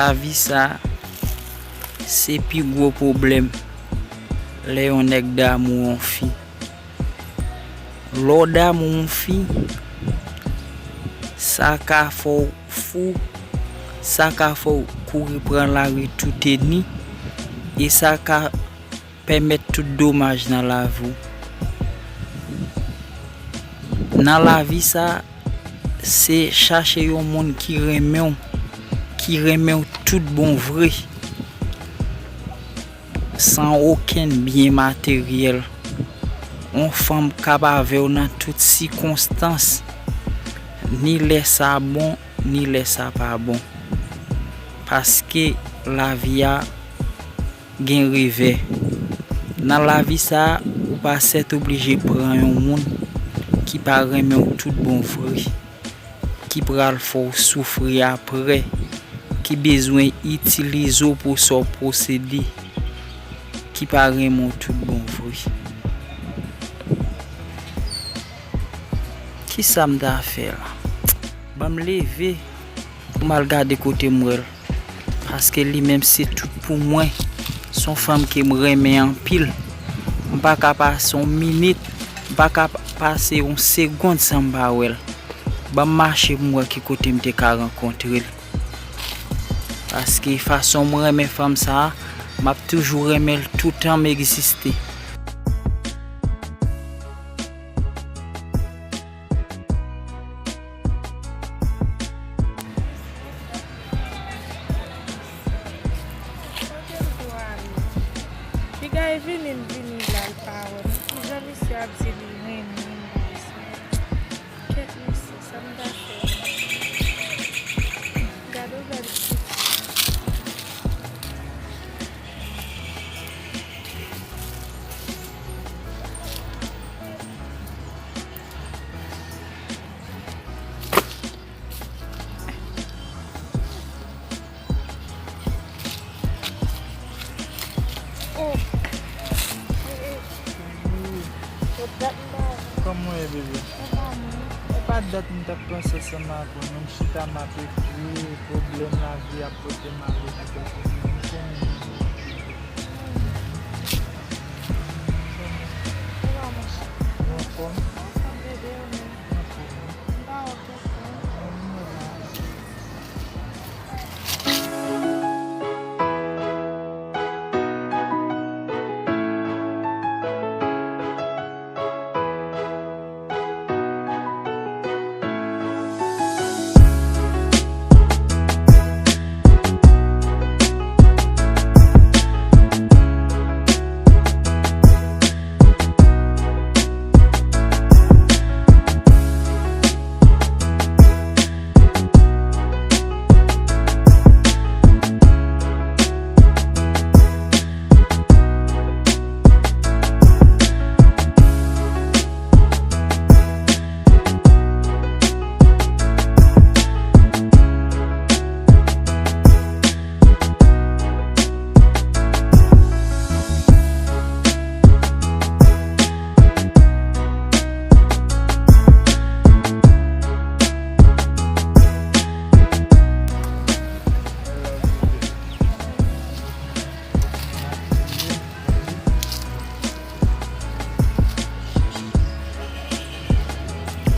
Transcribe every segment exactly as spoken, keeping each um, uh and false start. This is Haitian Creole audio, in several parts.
Lavi sa, se pi gwo pwoblèm lè yon nèg damou yon fi. Lè w damou yon fi, sa ka fè w fou, sa ka fè w kouri pran lari touteni, e sa ka pèmèt tout domaj nan lavi w. Nan lavi sa, se chache yon moun ki renmen w, ki renmen w tout bon vre, san okenn byen materyèl. Yon fanm k ap avè w nan tout sikonstans, ni lè sa bon, ni lè sa pa bon. Paske lavi a gen revè. Nan lavi sa a, ou pa sètoblije pran yon moun ki pa renmen w tout bon vre, ki pral fè w soufri apre, ki bezwen itilize w pou sa w posede, ki pa renmen w tout bon vre. Kisa m ta fè la? Ban m leve pou m al gade kote m wè l. Paske li menm se tout pou mwen. Se yon fanm ke m renmen anpil. M pa ka pase yon minit, m pa ka pase yon segonn san m pa wè l. Ban m mache pou m wè ki kote m te ka rankontre l. Paske fason m renmen fanm sa a, m ap toujou renmen l toutan m egziste. Kote l pou ale? Piga e vini, m vini la, l pa wè m. Kijan misye ap di li renmen m, bagay sa? Kèt mesye, sa m ta fè? Gade yon bèl ti. Oh. Kòman w ye, bebe? E pa dat m t ap panse ansanm ak ou non, m chita m ap ekri w, pwoblèm lavi ap pote m ale nan tèt ou. M konnen. Ou anfòm?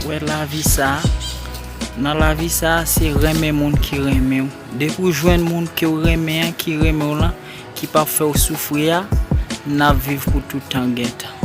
Wè lavi sa, nan lavi sa, se renmen moun ki renmen w. Depi w jwenn moun ke w renmen an ki renmen w lan, ki p ap fè w soufri a, n ap viv pou tout tan gen tan.